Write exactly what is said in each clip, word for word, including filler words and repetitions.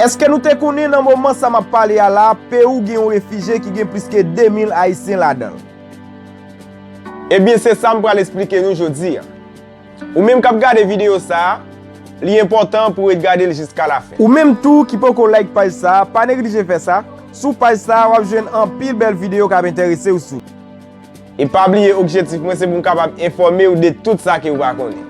Èske nou te konnen nan moman sa m ap pale a la, Pewou gen yon refijye ki gen plis ke de mil Ayisyen ladan l? Ebyen, se sa m pral esplike nou jodi a. Ou menm k ap gade videyo sa a, li enpòtan pou w ret gade l jiska lafen. Ou menm tou ki poko like paj sa a, pa neglije fè sa. Sou paj sa a, w ap jwenn anpil bèl videyo k ap enterese w sou. E pa bliye, objektif mwen se pou m kapab enfòme w de tout sa ke w pa konnen.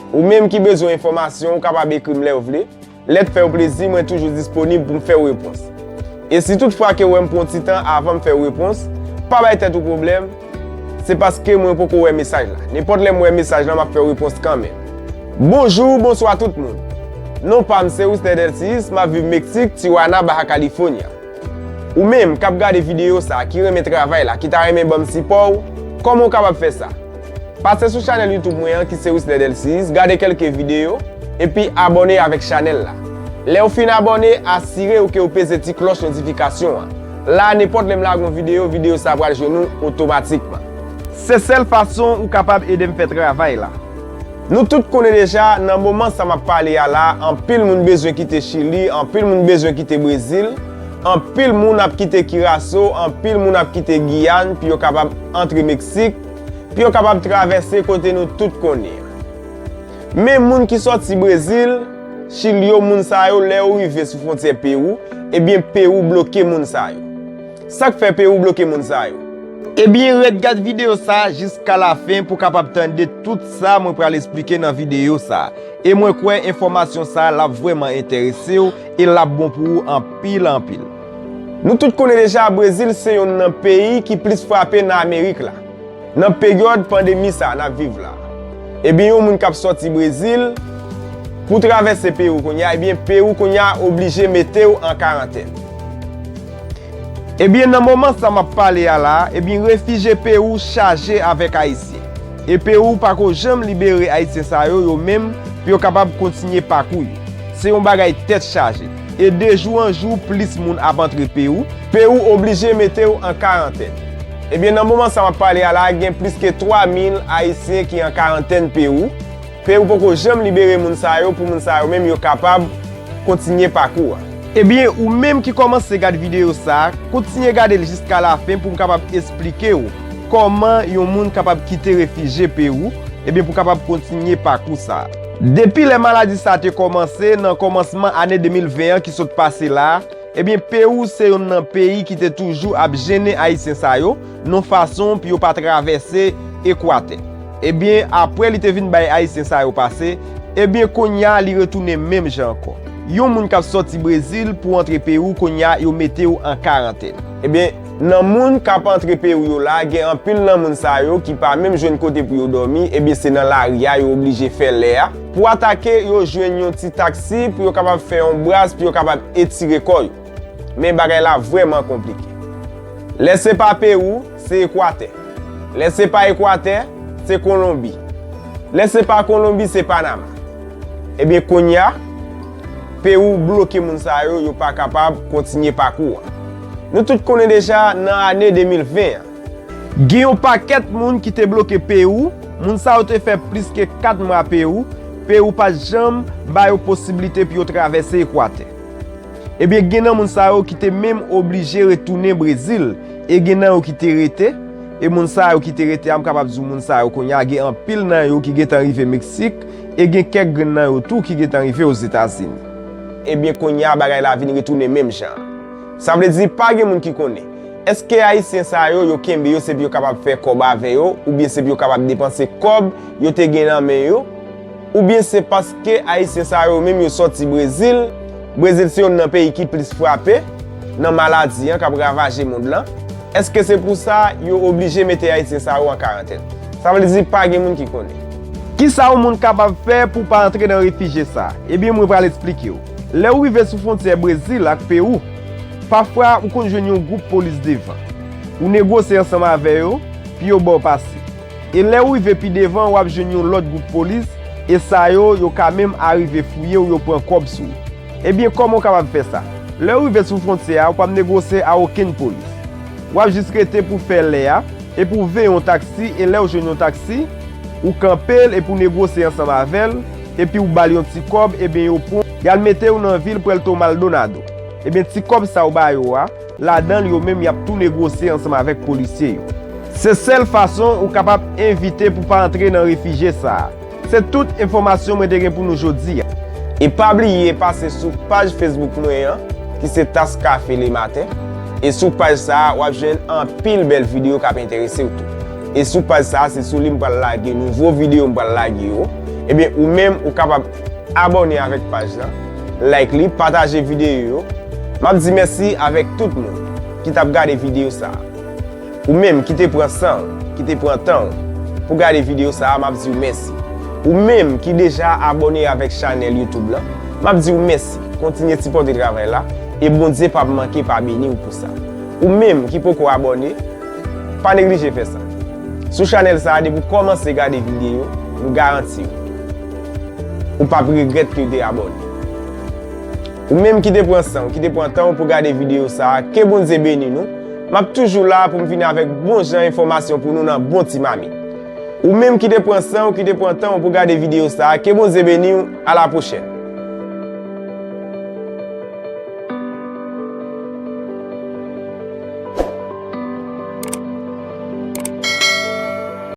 Ou menm ki bezwen enfòmasyon, ou kapab ekri m lè w vle. Lè t fè w plezi, mwen toujou disponib pou m fè w repons. E si toutfwa ke w wè m pran ti tan avan m fè w repons, pa bay tèt ou pwoblèm, se paske mwen poko wè mesaj la. Nenpòt lè m wè mesaj la, m ap fè w repons kanmenm. Bonjou, bonswa tout moun. Non pa m se Wisner Delcius, m ap viv Meksik, Tijuana, Baja California. Ou menm k ap gade videyo sa a, ki renmen travay la, ki ta renmen ban m sipò w, kòman w kapab fè sa? Pase sou chanèl YouTube mwen an ki se Wisner Delcius, gade kèlke videyo, epi abòne avèk chanèl la. Lè w fin abòne, asire w ke w peze ti klòch notifikasyon an. La, nenpòt lè m lage yon videyo, videyo sa a pral jwenn ou otomatikman. Se sèl fason ou kapab ede m fè travay la. Nou tout konnen deja, nan moman sa m ap pale a la, anpil moun bezwen kite Chili, anpil moun bezwen kite Brezil, anpil moun ap kite Kiraso, anpil moun ap kite Giyàn pou yo kapab antre Meksik, pou yo kapab travèse kote nou tout konnen an. Men moun ki sòti Brezil, Chili yo, moun sa yo, lè yo rive sou fwontyè Pewou, ebyen Pewou bloke moun sa yo. Sa k fè Pewou bloke moun sa yo? Ebyen, ret gad videyo sa a jiska lafen pou w kapab tande tout sa mwen pral esplike nan videyo sa a. E mwen kwè enfòmasyon sa a l ap vrèman enterese w e l ap bon pou ou anpil, anpil. Nou tout konnen deja, Brezil se yonn nan peyi ki plis frape nan Amerik la. Nan peryòd pandemi sa a n ap viv la, ebyen, yon moun k ap sòti Brezil pou travèse Pewou kounye a, ebyen, Pewou kounye a oblije mete w an karantèn. Ebyen, nan moman sa m ap pale a la, ebyen, refijye Pewou chaje avèk Ayisyen. E Pewou pako janm libere Ayisyen sa yo, yo menm, pou yo kapab kontinye pakou yo. Se yon bagay tèt chaje. E de jou an jou, plis moun ap antre Pewou. Pewou oblije mete w an karantèn. Ebyen, nan moman sa m ap pale a la, gen plis ke twa mil Ayisyen ki an karantèn Pewou. Pewou poko janm libere moun sa yo pou moun sa yo menm yo kapab kontinye pakou a. Ebyen, ou menm ki kòmanse gad videyo sa a, kontinye gade l jiska lafen pou m kapab esplike w kòman yon moun kapab kite refijye Pewou, ebyen, pou kapab kontinye pakou sa a. Depi lè maladi sa a te kòmanse, nan kòmansman ane de mil ven an ki sot pase la a, ebyen, Pewou se yonn nan peyi ki te toujou ap jennen Ayisyen sa yo, nan fason pou yo pa travèse Ekwatè. Ebyen, apre li te vin bay Ayisyen sa yo pase, ebyen, kounye a, li retounen menm jan ankò. Yon moun k ap sòti Brezil pou antre Pewou, kounye a, yo mete w an karantèn. Ebyen, nan moun k ap antre Pewou yo la, gen anpil nan moun sa yo ki pa menm jwenn kote pou yo dòmi, ebyen, se nan lari a yo oblije fè lè a. Pou atake, yo jwenn yon ti taksi pou yo kapab fè yon bras, pou yo kapab etire kò yo. Men bagay la vrèman konplike. Lè se pa Pewou, se Ekwatè. Lè se pa Ekwatè, se Kolonbi. Lè se pa Kolonbi, se Panama. Ebyen, kounye a, Pewou bloke moun sa yo, yo pa kapab kontinye pakou an. Nou tout konnen deja, nan ane de mil ven an, gen yon pakèt moun ki te bloke Pewou, moun sa yo te fè plis ke kat mwa Pewou, Pewou pa t janm ba yo posiblite pou yo travèse Ekwatè. Ebyen, gen nan moun sa yo ki te menm oblije retounen Brezil, e gen nan yo ki te rete, e moun sa yo ki te rete a, m kapab di w moun sa yo kounye a, gen anpil nan yo ki gentan rive Meksik, e gen kèk grenn nan yo tou ki gentan rive Ozetazini. Ebyen, kounye a, bagay la vin retounen menm jan an. Sa vle di, pa gen moun ki konnen. Èske Ayisyen sa yo, yo kenbe yo, se pou yo kapab fè kòb avè yo, oubyen se pou yo kapab depanse kòb yo te gen nan men yo, oubyen se paske Ayisyen sa yo menm yo sòti Brezil, Brezil se yonn nan peyi ki plis frape nan maladi an k ap ravaje mond lan. Èske se pou sa yo oblije mete Ayisyen sa yo an karantèn? Sa vle di pa gen moun ki konnen. Kisa yon moun kapab fè pou pa antre nan refijye sa a? Ebyen, mwen pral esplike w. Lè w rive sou fwontyè Brezil ak Pewou, pafwa ou konn jwenn yon gwoup polis devan. Ou negosye ansanm avè yo, pou yo ba w pase. E lè w rive pi devan, w ap jwenn yon lòt gwoup polis, e sa yo, yo ka menm arive fouye w, yo pran kòb sou ou. Ebyen, kòman w kapab fè sa? Lè w rive sou fwontyè a, ou p ap negosye a okenn polis. W ap jis rete pou fè lè a, epi w veye yon taksi, e lè w jwenn yon taksi, ou kanpe l, epi w negosye ansanm avè l, epi w ba l yon ti kòb, ebyen, yo pran w. Y al mete w nan vil Puerto Maldonado. Ebyen, ti kòb sa w ba yo a, ladan l yo menm y ap tou negosye ansanm avèk polisye yo. Se sèl fason ou kapab evite pou pa antre nan refijye sa a. Se tout enfòmasyon mwen te gen pou nou jodi a. E pa bliye pase sou paj Facebook mwen an, ki se Tas Kafe Lematen. E sou paj sa a, w ap jwenn anpil bèl videyo k ap enterese w tou. E sou paj sa a, se sou li m pral lage nouvo videyo m pral lage yo. Ebyen, ou menm, ou kapab abòne avèk paj la, like li, pataje videyo yo. M ap di mèsi avèk tout moun ki t ap gade videyo sa a. Ou menm ki te pran san w, ki te pran tan w pou gade videyo sa a, m ap di w mèsi. Ou menm ki deja abòne avèk chanèl YouTube lan, m ap di w mèsi. Kontinye sipòte travay la e Bondye p ap manke pa beni w pou sa. Ou menm ki poko abòne, pa neglije fè sa. Sou chanèl sa a, depi w kòmanse gade videyo, m garanti w, ou p ap regrèt ke w te abòne. Ou menm ki te pran san w, ki te pran tan w pou gade videyo sa a, ke Bondye beni nou. M ap toujou la pou m vin avèk bon jan enfòmasyon pou nou nan bon ti mamit. Ou menm ki te pran san w, ki te pran tan w pou gade videyo sa a, ke Bondye beni w, a la pwochèn.